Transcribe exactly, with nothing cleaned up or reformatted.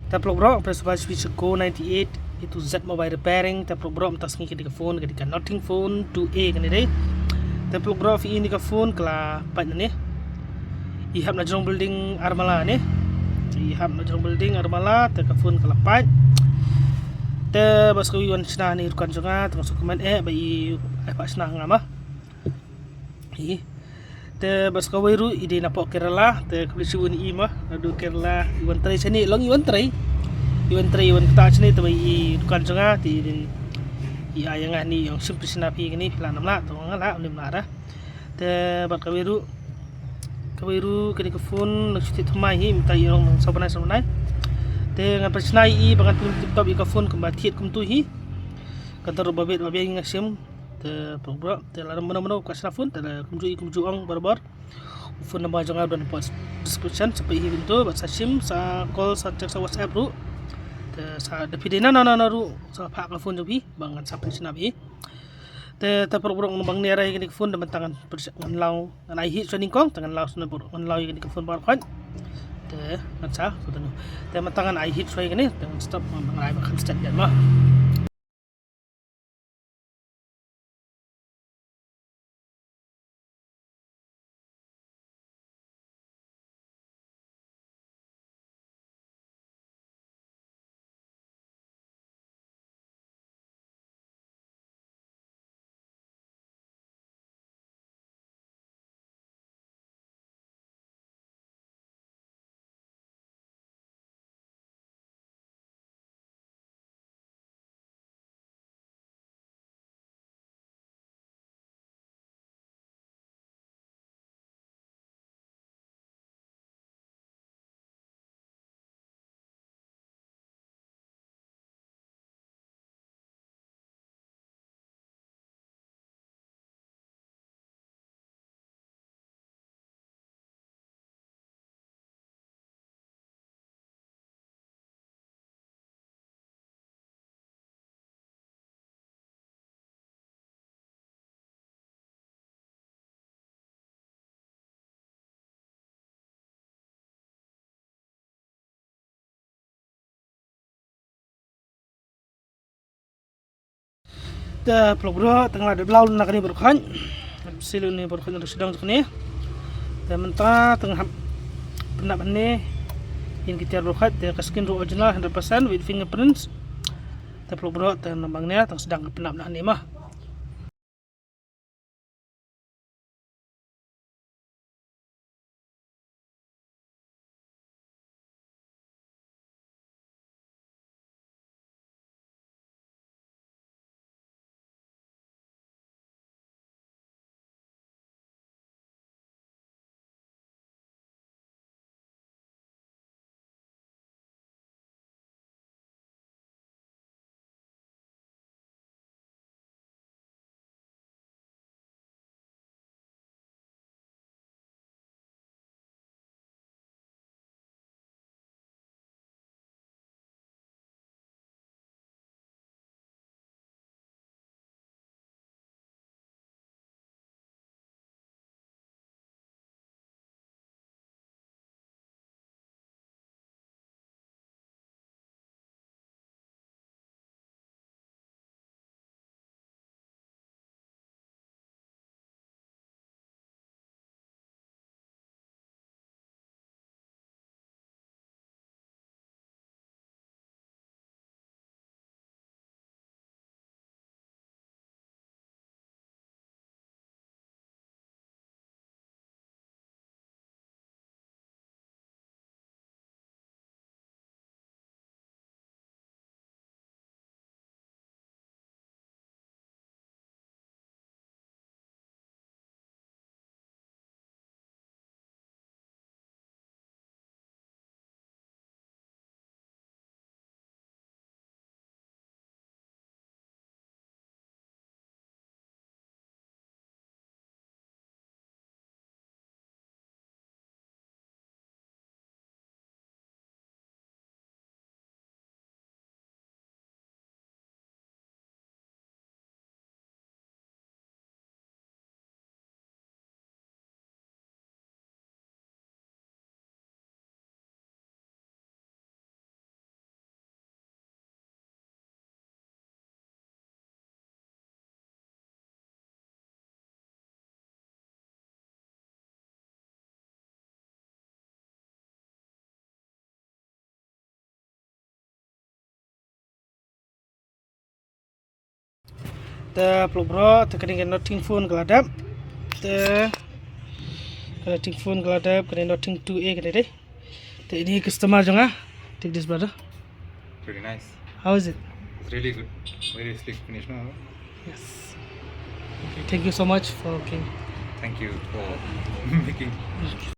Te paralok baroh, phi sngewbha sha Go ninety-eight, A to Z Mobile Repairing. Te paralok baroh, mynta sngi kane ka phone ka dei ka Nothing Phone two A kane dei. Te paralok baroh, phi i kane ka phone ka la pait nangne. I hap na jrong building ar mala ne. I hap na jrong building ar mala, te ka phone ka la pait. Te bad sa kawei i wan shna ne i dukan jong nga, te nga sngewkmen eh ba i ai pat shna ha nga ma. Hi. Te bad sa kawei ruh i dei napoh Kerala, te khublei shibun i ma, naduh Kerala, i wan trei shane, long i wan trei. I wan trei, i wan ktah shane, te ba i dukan jong nga, te i dei i ai ïa nga ne, ong shim phi shna phi kane, phi lah ne em lah, te nga lah, ym lah da. Te bad kawei ruh, kawei ruh kane ka phone nang shu thied thymmai hi, mynta i ong nang saw bnai saw bnai. Te ngan pynshna ïa i ba ngan pynlong tip top ïa ka phone kumba thied kumto hi. Ka dor ba bit ba biang nga shim. Te paralok baroh, te lada mano mano kwah shna phone, te kumjuh i kumjuh ong barabor. U phone number jong nga don hapoh description, sa peit hi kumto, bad sa shim, sa call, sa text, sa WhatsApp ruh. Te sa da phi dei na na na na ruh, sa phah ka phone jong phi, ba ngan sa pynshna ïa i. Te, te paralok baroh, ngan bang ne rai kane ka phone, te mynta ngan pyrshah ngan law, ngan ai heat shuwa nyngkong, te ngan law shuwa paralok, ngan law ïa kane ka phone baroh khoit. Te ngan sa, te mynta ngan ai heat shuwa ïa kane, te ngan stop, ngan ai ba kan start ïa ma. Te paralok baroh, te nga la dep law na kane baroh khoit. Silu ne baroh khoit na sdang kane. Te mynta te nga hap pynap hangne. Ïa ki tiar baroh khoit, te ka skin ruh original hundred percent with fingerprints. Te paralok baroh, te nang bang ne, te sdang ka pynap na hangne ma. Te phlok bro, te kane ka notting phone ka la dep. Te kane notting phone ka la dep, kane notting two A kane dei. Te ini customer jong nga. Take this, brother. Pretty nice. How is it? It's really good. Very slick finish, no? Yes. Okay, thank you so much for, okay. Thank you for making.